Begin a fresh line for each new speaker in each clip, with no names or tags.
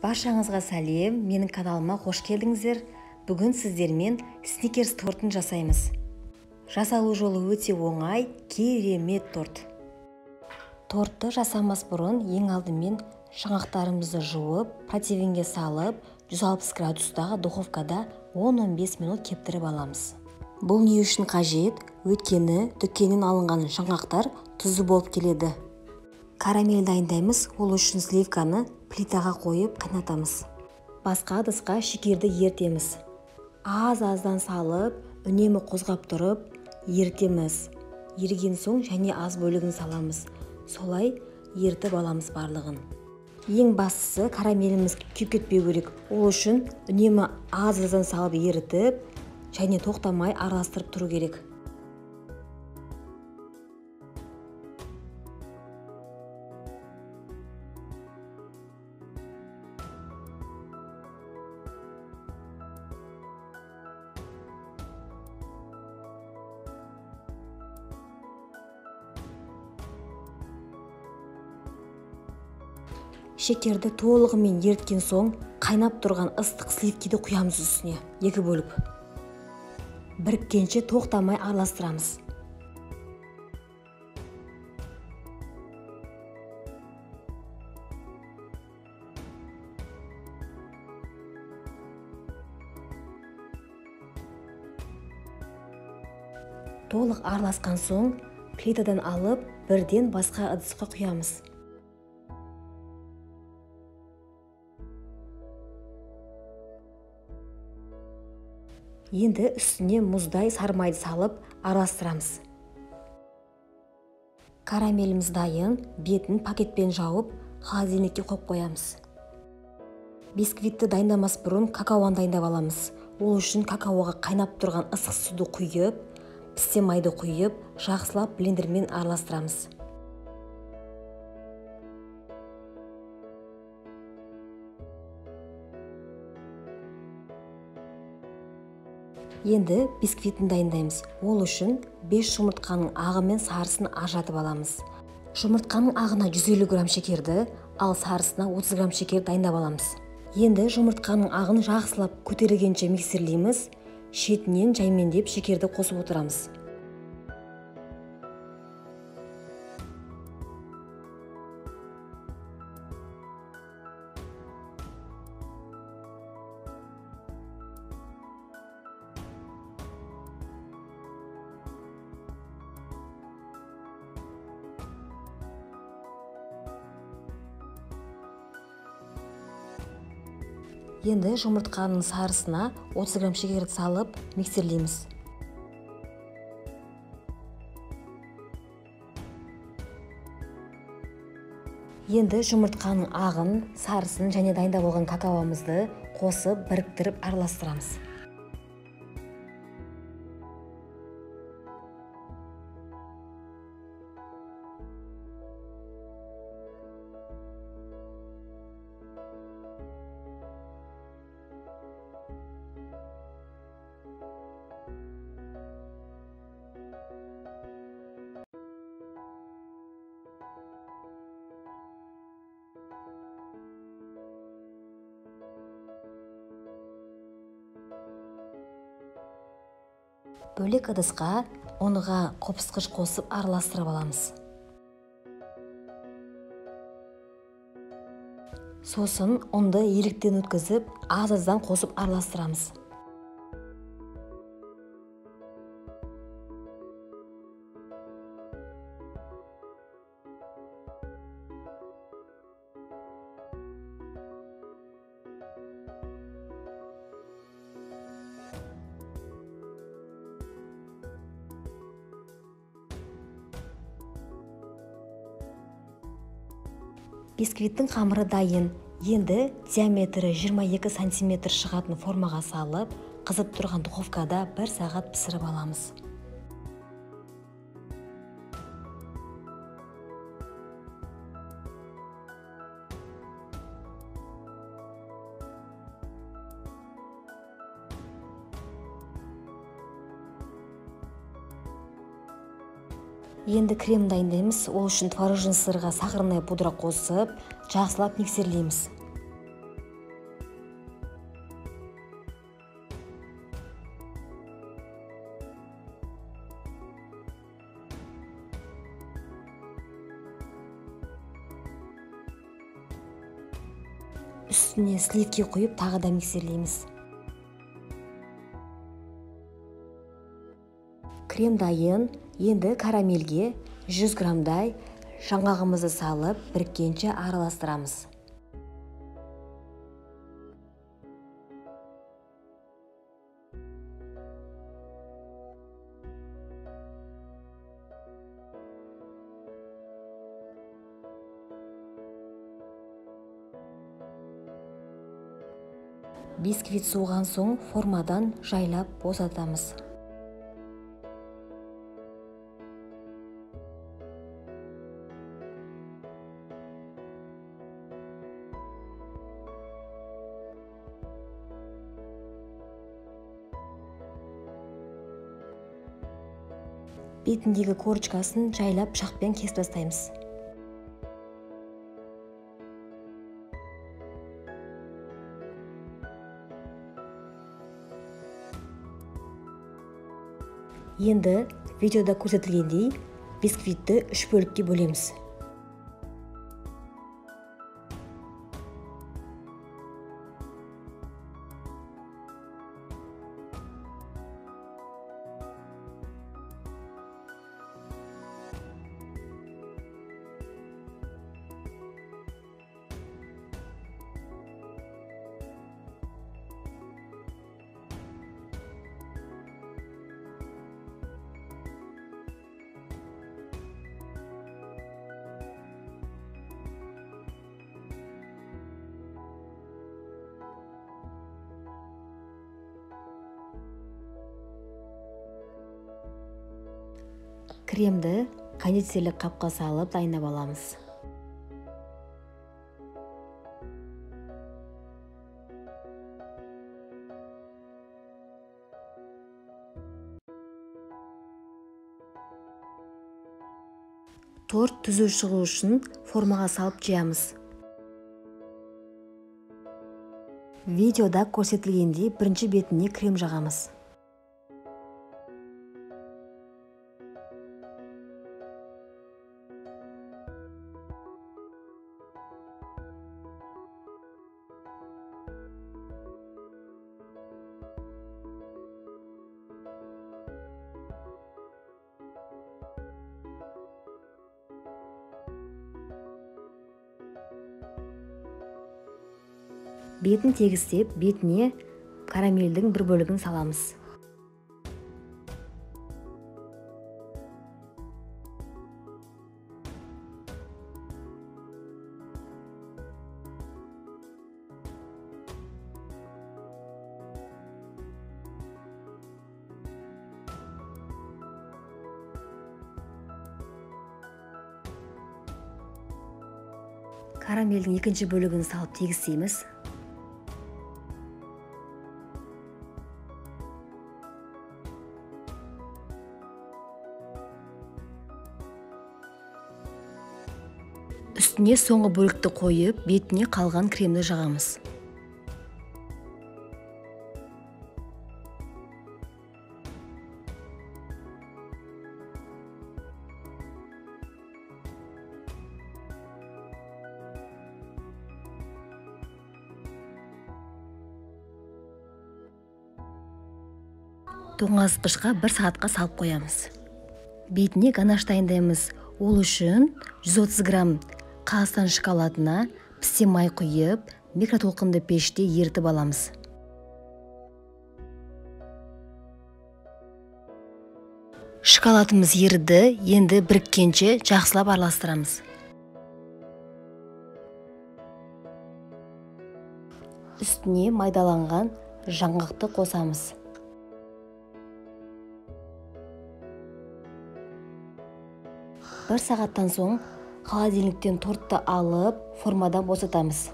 Баршаңызға сәлем, менің каналыма қош келдіңіздер. Бүгін сіздермен сникерс тортын жасаймыз. Жасалу жолы өте оңай, керемет торт. Тортты жасамас бұрын ең алдымен жаңғақтарымызды жуып, противенге салып, 160 градустағы духовкада 10-15 минут кептіріп аламыз. Бұл не үшін қажет? Өйткені дүкеннен алынған жаңғақтар тұзды болып келеді. Карамель дайындаймыз, ол үшін сливканы плитаға қойып қайнатамыз. Басқа ыдысқа шекерді ерітеміз. Аз-аздан салып, үнемі қозғап тұрып ерітеміз. Еріген соң және аз бөлігін саламыз. Солай ерітіп аламыз барлығын. Ең бастысы карамеліміз күйіп кетпеу керек. Ол үшін үнемі аз-аздан салып ерітіп, және тоқтамай араластырып тұру керек. Шекерді толығымен еріткен соң, қайнап тұрған ыстық сливкиді құямыз үстіне, екі бөліп. Біріккенше тоқтамай араластырамыз. Толық араласқан соң, плитадан алып, бірден басқа ыдысқа құямыз. Енді үстіне мұздай сармайды салып араластырамыз. Карамеліміз дайын, бетін пакетпен жауып, холодильникке қойып қоямыз. Бисквитті дайындамас бұрын какаоны дайындап аламыз. Ол үшін какаоға қайнап тұрған ыстық суды құйып, пісте майды құйып, жақсылап блендермен араластырамыз. Енді бисквитін дайындаймыз. Ол үшін 5 жұмыртқаның ағы мен сарысын ажыратып аламыз. Жұмыртқаның ағына 150 грамм шекерді, ал сарысына 30 грамм шекер дайындап аламыз. Енді жұмыртқаның ағын жақсылап көтерілгенше миксерлейміз, шетінен жаймендеп шекерді қосып отырамыз. Енді жұмыртқаның сарысына 30 грамм шекерді салып миксерлейміз. Енді жұмыртқаның ағын, сарысын және дайындап болған какаомызды қосып біріктіріп араластырамыз. Бөлек ыдысқа ұнға қопсытқыш қосып араластырып аламыз. Сосын ұнды електен өткізіп, аз-аздан қосып араластырамыз. Бисквиттің қамыры дайын. Енді диаметрі 22 сантиметр шығатын формаға салып, қызып тұрған духовкада 1 сағат пісіріп аламыз. Енді крем дайындаймыз. Ол үшін творожный сырға сахарная пудра қосып, жақсылап миксерлейміз. Үстіне сливки құйып тағы да миксерлейміз. Крем дайын. Енді карамельге 100 граммдай жаңғағымызды салып, біріккенше араластырамыз. Бисквит суыған соң формадан жайлап босатамыз. Бетіндегі корочкасын жайлап пышақпен кесіп тастаймыз. Енді видеода көрсетілгендей бисквитті 3 бөлікке бөлеміз. Кремді кондитерлік қапқа салып дайындап аламыз. Торт түзу шығу үшін формаға салып жаямыз. Видеода көрсетілгендей бірінші бетіне крем жағамыз. Бетін тегістеп, бетіне карамельдің бір бөлігін саламыз. Карамельдің екінші бөлігін салып тегістейміз. Үстіне соңғы бөлікті қойып, бетіне қалған кремді жағамыз. Тоңазытқышқа 1 сағатқа салып қоямыз. Бетіне ганаш дайындаймыз. Ол үшін 130 грамм Қазақстан шоколадына пісте май құйып, микротолқынды пеште ерітіп аламыз. Шоколадымыз еріді, енді біріккенше жақсылап араластырамыз. Үстіне майдаланған жаңғақты қосамыз. Бір сағаттан соң холодильниктен тортты алып, формадан босатамыз.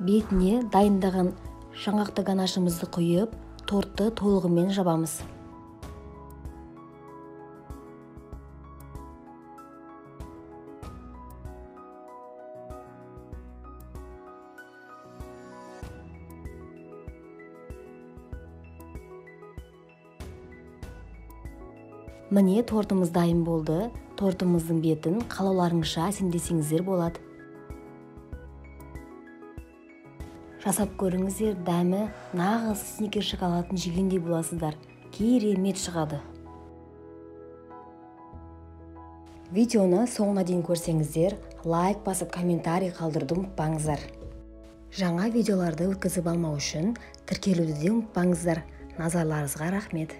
Бетіне дайындаған жаңғақты ганашымызды құйып, тортты толығымен жабамыз. Міне, тортымыз дайын болды. Тортымыздың бетін қалауларыңызша әсемдесеңіздер болады. Жасап көріңіздер, дәмі нағыз Сникерс шоколадын жегендей боласыздар. Керемет шығады. Видеоны соңына дейін көрсеңіздер, лайк басып комментарий қалдыруды ұмытпаңыздар. Жаңа видеоларды өткізіп алмау үшін тіркелуді де ұмытпаңыздар. Назарларыңызға рахмет.